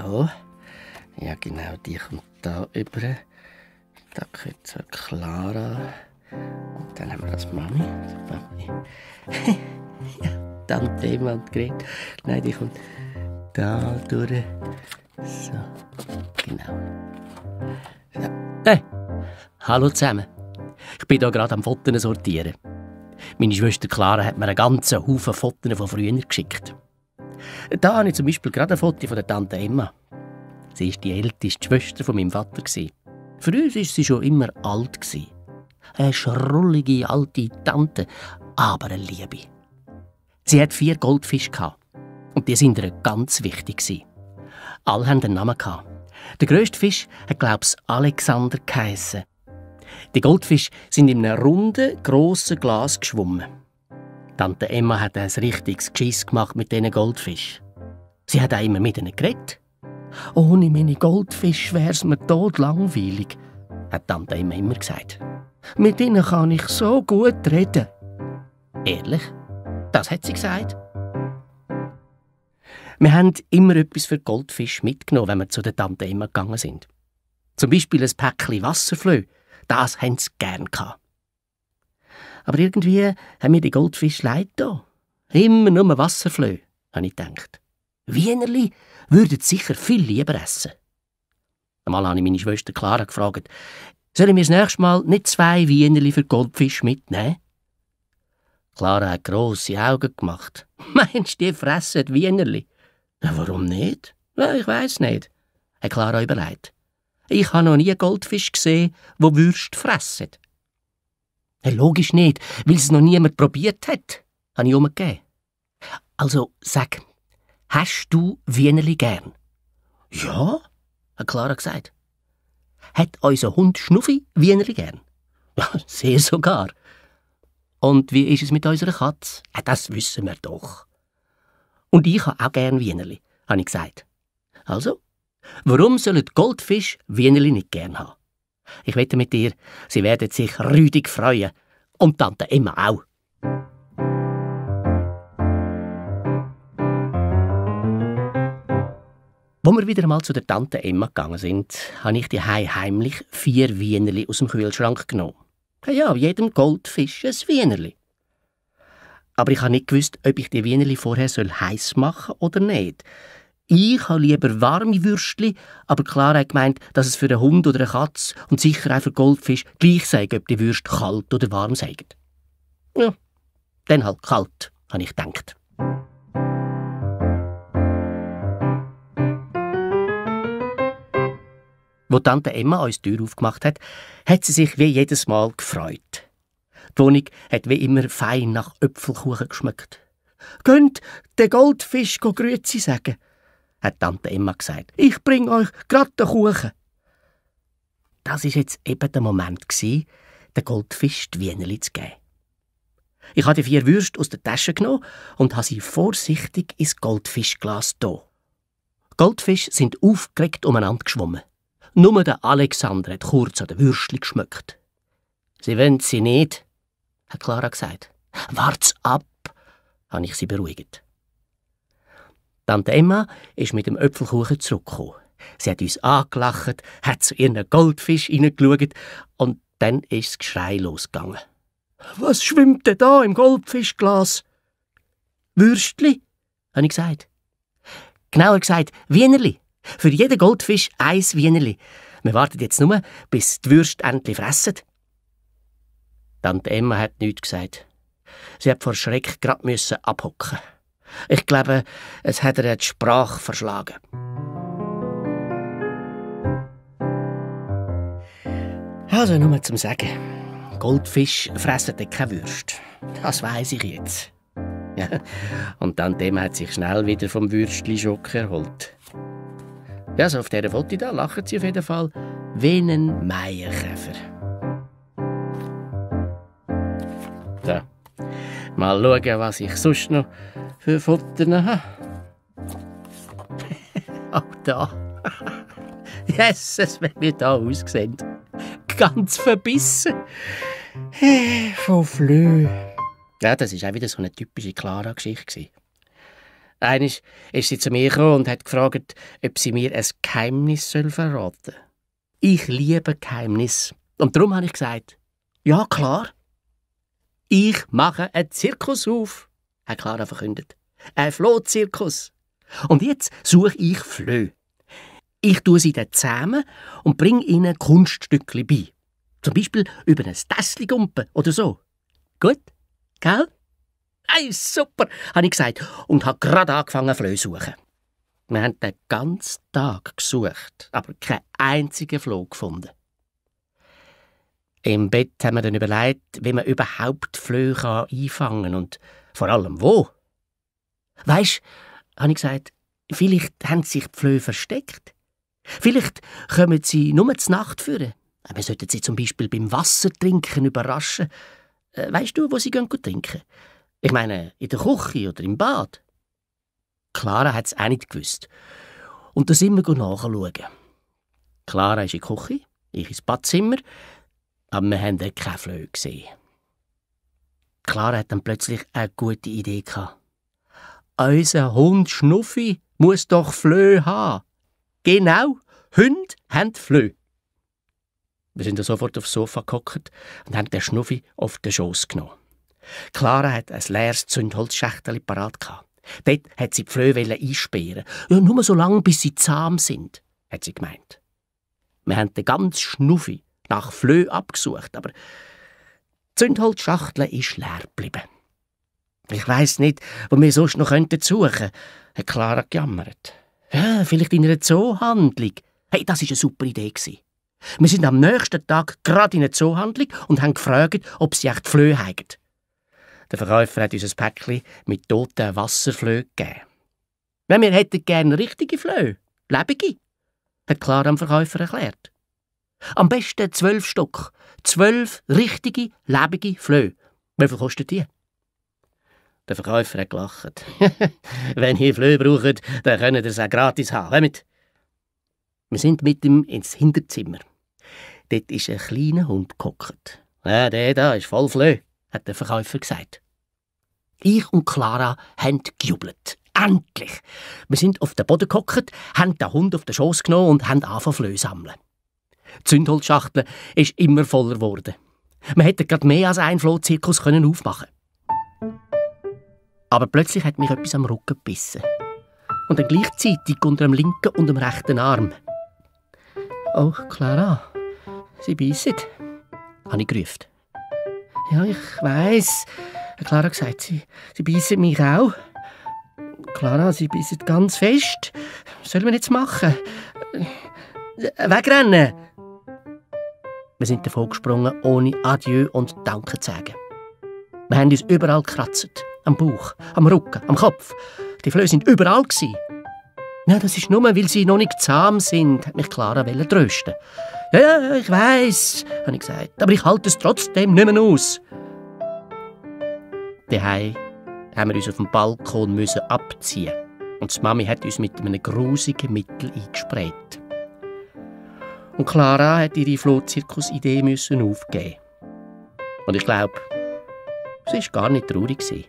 So. Ja, genau, die kommt da über. Da gehört zur Clara. Und dann haben wir das Mami. Ja, Tante Emma und Grete. Nein, die kommt da durch. So, genau. So. Hey, hallo zusammen. Ich bin hier gerade am Fotos sortieren. Meine Schwester Clara hat mir einen ganzen Haufen Fotos von früher geschickt. Da habe ich zum Beispiel gerade ein Foto von der Tante Emma. Sie war die älteste Schwester von meinem Vater. Für uns war sie schon immer alt. Eine schrullige alte Tante, aber eine Liebe. Sie hatte 4 Goldfische und die waren ihr ganz wichtig. Alle hatten einen Namen. Der grösste Fisch hat, glaube ich, Alexander geheissen. Die Goldfische sind in einem runden, grossen Glas geschwommen. Tante Emma hat ein richtiges Geschiss gemacht mit diesen Goldfischen. Sie hat auch immer mit ihnen geredet. «Ohne meine Goldfische wär's mir todlangweilig», hat Tante Emma immer gesagt. «Mit ihnen kann ich so gut reden.» Ehrlich? Das hat sie gesagt. Wir haben immer etwas für Goldfische mitgenommen, wenn wir zu der Tante Emma gegangen sind. Zum Beispiel ein Päckchen Wasserflöhe. Das haben sie gern gehabt. Aber irgendwie haben mir die Goldfische leid da. Immer nur Wasserflöhe, habe ich gedacht. Wienerli würden sicher viel lieber essen. Einmal habe ich meine Schwester Clara gefragt, sollen wir das nächste Mal nicht 2 Wienerli für Goldfisch mitnehmen? Clara hat grosse Augen gemacht. Meinst du, die fressen Wienerli? Ja, warum nicht? Ja, ich weiss nicht, hat Clara überlegt. Ich habe noch nie einen Goldfisch gesehen, der Würste fressen. Ja, logisch nicht, weil es noch niemand probiert hat, habe ich umgegeben. Also sag, hast du Wienerli gern? Ja, hat Clara gesagt. Hat unser Hund Schnuffi Wienerli gern? Ja, sehr sogar. Und wie ist es mit unserer Katze? Ja, das wissen wir doch. Und ich habe auch gern Wienerli, habe ich gesagt. Also, warum sollen Goldfische Wienerli nicht gern haben? Ich wette mit dir, sie werden sich rüdig freuen. Und Tante Emma auch. Als wir wieder einmal zu der Tante Emma gegangen sind, habe ich die heimlich 4 Wienerli aus dem Kühlschrank genommen. Ja, jedem Goldfisch ein Wienerli. Aber ich habe nicht gewusst, ob ich die Wienerli vorher heiß machen soll oder nicht. Ich habe lieber warme Würstchen, aber Clara hat gemeint, dass es für einen Hund oder eine Katze und sicher auch für Goldfisch gleich sei, ob die Würste kalt oder warm seien. Ja, dann halt kalt, habe ich gedacht. Als Tante Emma uns die Tür aufgemacht hat, hat sie sich wie jedes Mal gefreut. Die Wohnung hat wie immer fein nach Äpfelkuchen geschmeckt. «Könnt den Goldfisch Grüezi sagen», hat Tante Emma gesagt. «Ich bringe euch grad den Kuchen.» Das war jetzt eben der Moment, den Goldfisch die Wienerli zu geben. Ich habe die 4 Würste aus der Tasche genommen und habe sie vorsichtig ins Goldfischglas getan. Goldfische sind aufgeregt umeinander geschwommen. Nur der Alexander hat kurz an den Würstchen geschmeckt. «Sie wollen sie nicht», hat Clara gesagt. «Wart's ab», habe ich sie beruhigt. Tante Emma ist mit dem Äpfelkuchen zurückgekommen. Sie hat uns angelacht, hat zu ihren Goldfisch hineingeschaut und dann ist das Geschrei losgegangen. «Was schwimmt denn da im Goldfischglas?» «Würstli», habe ich gesagt. Genauer gesagt, Wienerli. Für jeden Goldfisch 1 Wienerli. Wir warten jetzt nur, bis die Würste endlich fressen. Tante Emma hat nichts gesagt. Sie hat vor Schreck gerade abhocken. Ich glaube, es hat ihr die Sprache verschlagen. Also nur zum Sagen. Goldfisch fressen keine Würste. Das weiss ich jetzt. Ja, und Tante Emma hat sich schnell wieder vom Würstli-Schock erholt. Ja, so auf dieser Foto da lachen sie auf jeden Fall wie ein Meierkäfer. So, mal schauen, was ich sonst noch für Fotos habe. Auch da. Jesus, wie wir da aussehen. Ganz verbissen. Von Flöhe. Ja, das war auch wieder so eine typische Clara-Geschichte. Einmal ist sie zu mir gekommen und hat gefragt, ob sie mir ein Geheimnis verraten soll. Ich liebe Geheimnisse. Und darum habe ich gesagt, ja klar. Ich mache einen Zirkus auf, hat Clara verkündet. Ein Flohzirkus. Und jetzt suche ich Flöhe. Ich tue sie dann zusammen und bringe ihnen Kunststückchen bei. Zum Beispiel über ein Tässchen gumpen oder so. Gut, gell? Hey, super, habe ich gesagt und habe gerade angefangen, Flöhe zu suchen. Wir haben den ganzen Tag gesucht, aber keinen einzigen Floh gefunden. Im Bett haben wir dann überlegt, wie man überhaupt Flöhe einfangen kann und vor allem wo. Weisst, habe ich gesagt, vielleicht haben sich die Flöhe versteckt. Vielleicht kommen sie nur zur Nacht führen. Wir sollten sie zum Beispiel beim Wassertrinken überraschen. Weisst du, wo sie trinken gehen? Ich meine, in der Küche oder im Bad. Clara hat es auch nicht gewusst. Und da sind wir nachschauen. Clara ist in die Küche, ich ins Badzimmer, aber wir haben keine Flöhe gesehen. Clara hat dann plötzlich eine gute Idee gehabt. Unser Hund Schnuffi muss doch Flöhe haben. Genau, Hunde haben Flöhe. Wir sind sofort aufs Sofa gehockt und haben den Schnuffi auf den Schoss genommen. Clara hat ein leeres Zündholzschächtel parat gehabt. Dort hat sie die Flöhe einsperren. Ja, nur so lange, bis sie zahm sind, hat sie gemeint. Wir haben den ganzen Schnuffi nach Flöhe abgesucht, aber die Zündholzschachtel ist leer geblieben. Ich weiss nicht, wo wir sonst noch suchen könnten, hat Clara gejammert. Ja, vielleicht in einer Zoohandlung. Hey, das war eine super Idee. Wir sind am nächsten Tag gerade in einer Zoohandlung und haben gefragt, ob sie echt Flöhe haben. Der Verkäufer hat uns ein Päckchen mit toten Wasserflöhen gegeben. Wir hätten gerne richtige Flöhe, lebende, hat Clara am Verkäufer erklärt. Am besten 12 Stück, 12 richtige, lebende Flöhe. Wie viel kosten die? Der Verkäufer hat gelacht. Wenn ihr Flöhe braucht, dann könnt ihr es auch gratis haben. Kommt. Wir sind mit ihm ins Hinterzimmer. Dort ist ein kleiner Hund gehockt. Ja, der da ist voll Flöhe, hat der Verkäufer gesagt. Ich und Clara haben gejubelt. Endlich! Wir sind auf den Boden gehockt, haben den Hund auf den Schoss genommen und haben angefangen Flöhe zu sammeln. Die Zündholzschachtel ist immer voller geworden. Wir hätten gerade mehr als einen Flohzirkus aufmachen können. Aber plötzlich hat mich etwas am Rücken gebissen. Und dann gleichzeitig unter dem linken und dem rechten Arm. «Oh, Clara, Sie beißen», habe ich gerufen. «Ja, ich weiss», hat Clara gesagt, «Sie beißen mich auch». «Clara, Sie beißen ganz fest. Was sollen wir jetzt machen?» «Wegrennen!» Wir sind davon gesprungen, ohne Adieu und Danke zu sagen. Wir haben uns überall gekratzt. Am Bauch, am Rücken, am Kopf. Die Flöhe sind überall gewesen. Ja, das ist nur, weil sie noch nicht zahm sind, hat mich Clara trösten. Ja, ich weiss, habe ich gesagt, aber ich halte es trotzdem nicht mehr aus. Daheim haben wir uns auf dem Balkon abziehen. Und die Mami hat uns mit einem grusigen Mittel eingesprayt. Und Clara hat ihre Flohzirkus-Idee aufgeben. Und ich glaube, sie war gar nicht traurig.